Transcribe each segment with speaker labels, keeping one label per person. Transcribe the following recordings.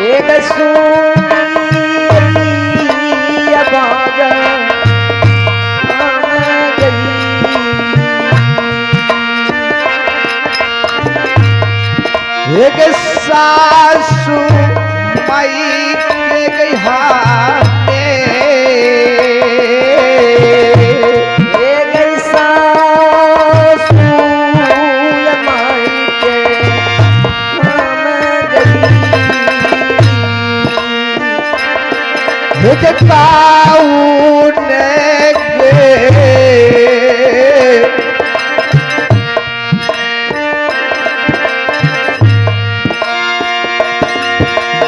Speaker 1: एक सुनिया बाजा गई।
Speaker 2: एक सासू माई के गई हाथे।
Speaker 1: ए गई सासू माई के हम गई।
Speaker 2: एक काऊ ने गे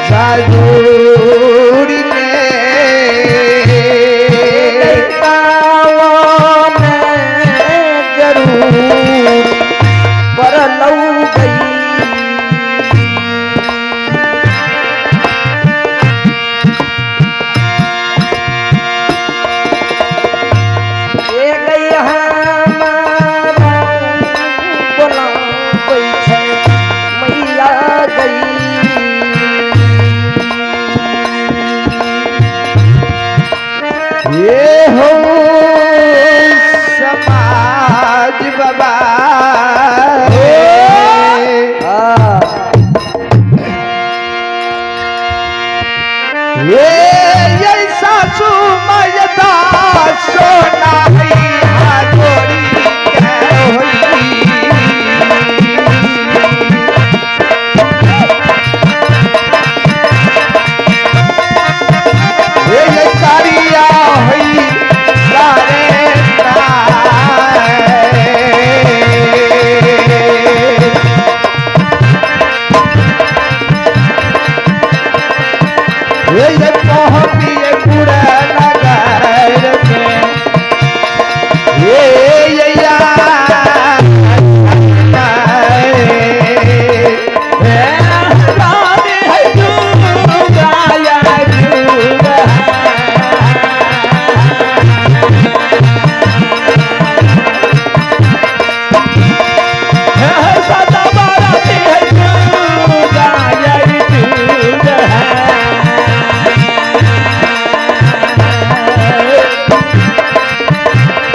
Speaker 2: जरूरी ने
Speaker 1: गई कावन जरूर पर लऊ गई। ए गई हमारा बोलाबै छै मैया गई।
Speaker 2: ये हो समाज बाबा
Speaker 1: हाँ।
Speaker 2: ये ये सासू मयदा सोना जोड़ी के होई। ये कारिया होई सारे ये पहुँचिए पूरा नगर में ये या
Speaker 3: रानी है जुगाया जुगा। हे सदा बाराती है जुगाया जुगा।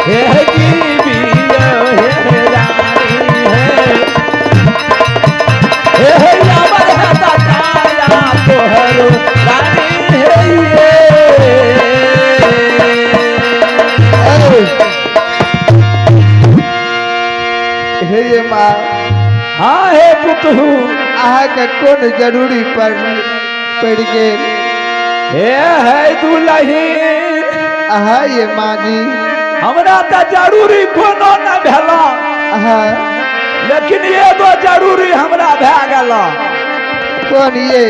Speaker 3: हे जीवियो हे रानी है हे अमर है काया तोहरो रानी है ये।
Speaker 2: हे ये माँ।
Speaker 3: हाँ हे पुतहू।
Speaker 2: अहाँके कोन जरूरी पड़ पड़ि गेल?
Speaker 3: हे है दुलही।
Speaker 2: अहाँ ये माँ जी।
Speaker 3: हमरा तऽ जरूरी कोनो न भेला,
Speaker 2: अहाँ
Speaker 3: लेकिन एगो जरूरी हमरा भए गेल।
Speaker 2: कोन ये?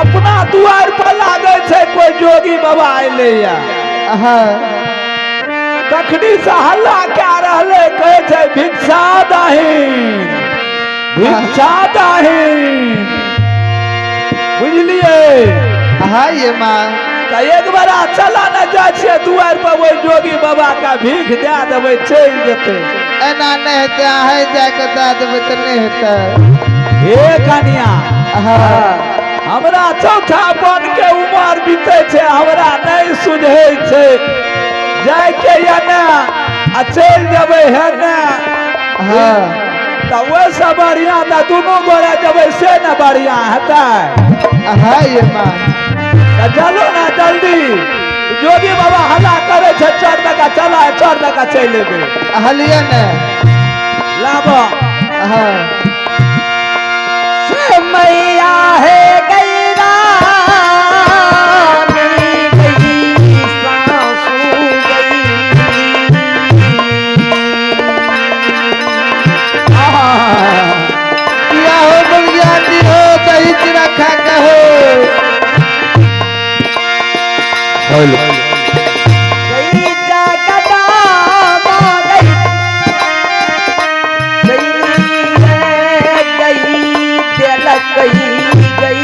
Speaker 3: अपना दुआर पर लागै छै कोई जोगी बाबा अयलैया।
Speaker 2: अहाँ
Speaker 3: तखनी से हल्ला कए रहलै, कहै छै भिक्षा दहीन भिक्षा दहीन, बुझलियै?
Speaker 2: अहाँ ये माँ।
Speaker 3: तऽ एक बेरा चला ने जाइ छियै दुआर पर, ओहि जोगी बाबा के भीख दए देबै, चलि जेतै।
Speaker 2: एना नहि हेतै, अहें जाके दए देबै तऽ नहि हेतै।
Speaker 3: हे कनिया,
Speaker 2: अहाँ
Speaker 3: हमरा चौथा पन के उमर बीते छै, हमरा नहि सुझै छै जायके या ने आ चलि जेबै हे ने।
Speaker 2: हाँ
Speaker 3: तऽ ओहिसँ बढ़िआँ तऽ दुनू गोरे जेबै से ने बढ़िआँ हेतै।
Speaker 2: अहाँ ये माँ।
Speaker 3: तऽ चलू ने जल्दी, जोगी बाबा हल्ला करै छै, 4 टका चला, 4 टका चलि एबै।
Speaker 2: हलिए ने।
Speaker 3: लाब।
Speaker 2: अहाँ
Speaker 1: से मैया है गई रानी गई सासू गई।
Speaker 2: किया हो बलिया जी हो दही चूड़ा खा के हो।
Speaker 1: गई जगदामा गई गई रे गई दिल गई गई।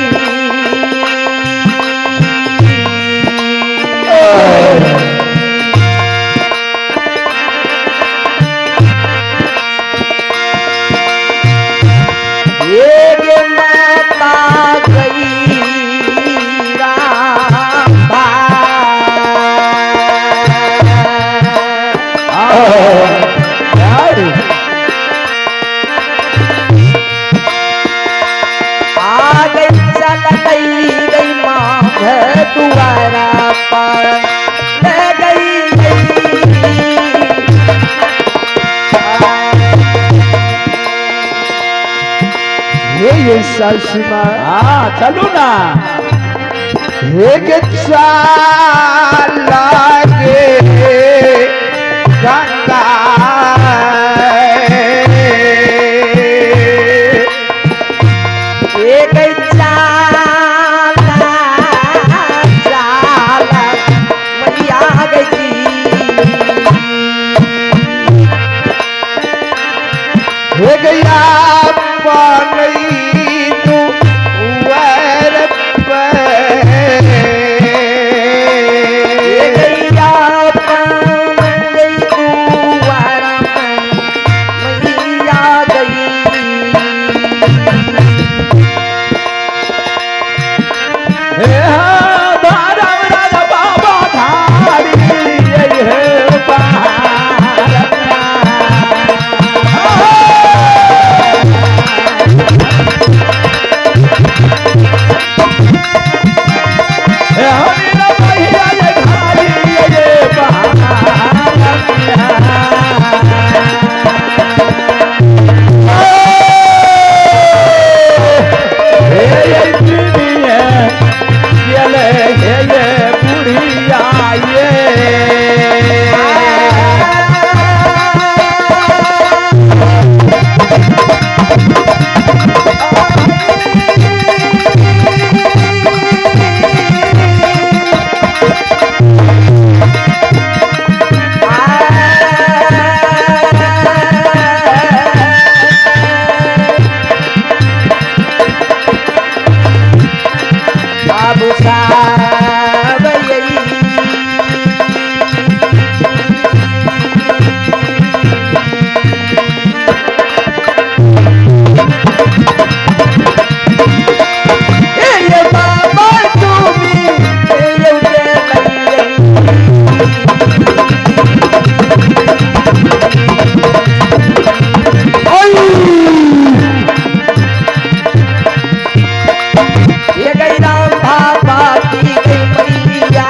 Speaker 2: सासू माँ।
Speaker 3: हाँ चलू ना।
Speaker 2: हे के लागे गंगा
Speaker 1: एक चाला चाला मैया गई।
Speaker 2: हे गया पानी तू वर पे।
Speaker 1: गैया पान गई दुआर मैया गई।
Speaker 3: हे धर्म राजा बाबा धारी हे
Speaker 1: बाबू साहब ये बाबा तुम्ही। ये गई राम बाबा की गई मैया।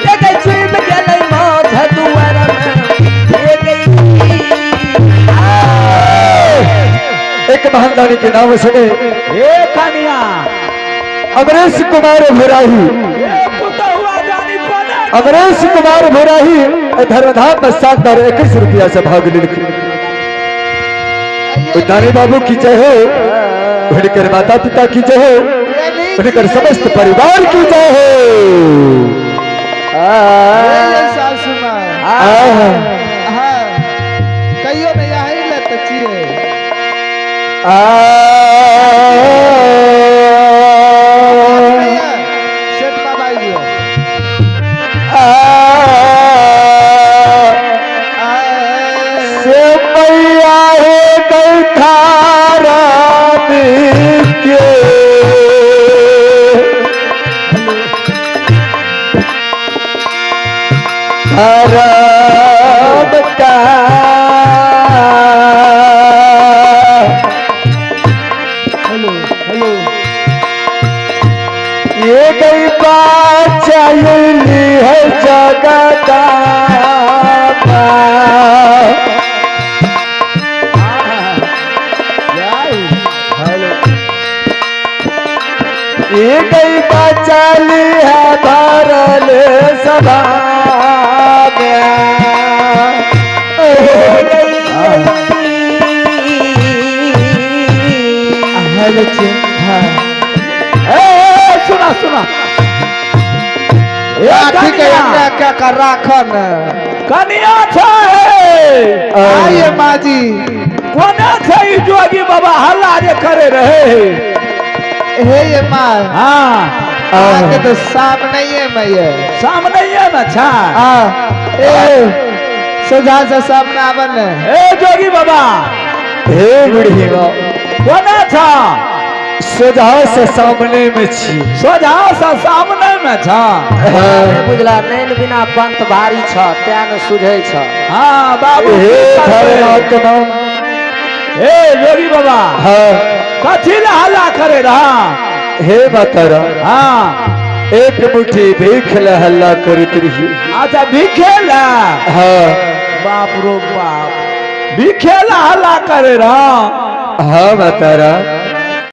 Speaker 1: ये गई छिप गेलै माछ दुआर में। ये गई
Speaker 4: एक महानदानी के नाम सुने
Speaker 3: ए कनिया
Speaker 4: अमरेश कुमार भुराही।
Speaker 3: ए पुतहुआ जानी कोने।
Speaker 4: अमरेश कुमार भुराही धर्मधाम में शानदार 21 रुपया से भाग लेलखिन। दानी बाबू की जय हो, उनकर माता पिता की जय हो, उनकर समस्त परिवार की जय हो।
Speaker 2: हे सासू माँ।
Speaker 4: आह,
Speaker 2: हाँ कहियो नहीं आई लत चिए।
Speaker 4: आह,
Speaker 2: सेठ बाबा आइयो।
Speaker 4: आह, से मैया हे गौठारा के धरम का
Speaker 2: हेलो हेलो।
Speaker 4: ये गई बात चली है जगदामा।
Speaker 2: हेलो।
Speaker 4: ये गई बात चली है भरल सभा में।
Speaker 2: हेलो ची। हाँ
Speaker 3: ए सुना सुना ए
Speaker 2: ठीक है।
Speaker 3: कनिया
Speaker 2: हमरा क्या कर राखन।
Speaker 3: कनिया छै।
Speaker 2: आइए माँ जी।
Speaker 3: कोना छै ई जोगी बाबा हल्ला जे करे रहे।
Speaker 2: हे ये माँ।
Speaker 3: हाँ
Speaker 2: आके तो सामने ही में ये।
Speaker 3: सामने ही में छा।
Speaker 2: आ ए सोझा से सामने आवन।
Speaker 3: ए जोगी बाबा
Speaker 4: हे बुढ़ी माँ।
Speaker 3: कोना छा?
Speaker 4: सोझा से सामने में छी।
Speaker 3: सोझा से सामने में छा।
Speaker 1: नहि बुझला नैन बिना पंथ भारी छ तें न सुझै छ।
Speaker 3: हाँ बाबू
Speaker 4: हे
Speaker 3: की करबै?
Speaker 4: धर्मात्मा।
Speaker 3: हे जोगी बाबा
Speaker 4: हाँ
Speaker 3: कथी ला हल्ला करे रहा?
Speaker 4: हे मातारा।
Speaker 3: हाँ
Speaker 4: एक मुट्ठी भीख ले हल्ला करैत रही।
Speaker 3: अच्छा, भीखे ला?
Speaker 4: हाँ।
Speaker 3: बाप रो बाप, भीखे ला हल्ला करे रहा?
Speaker 4: हाँ मातारा।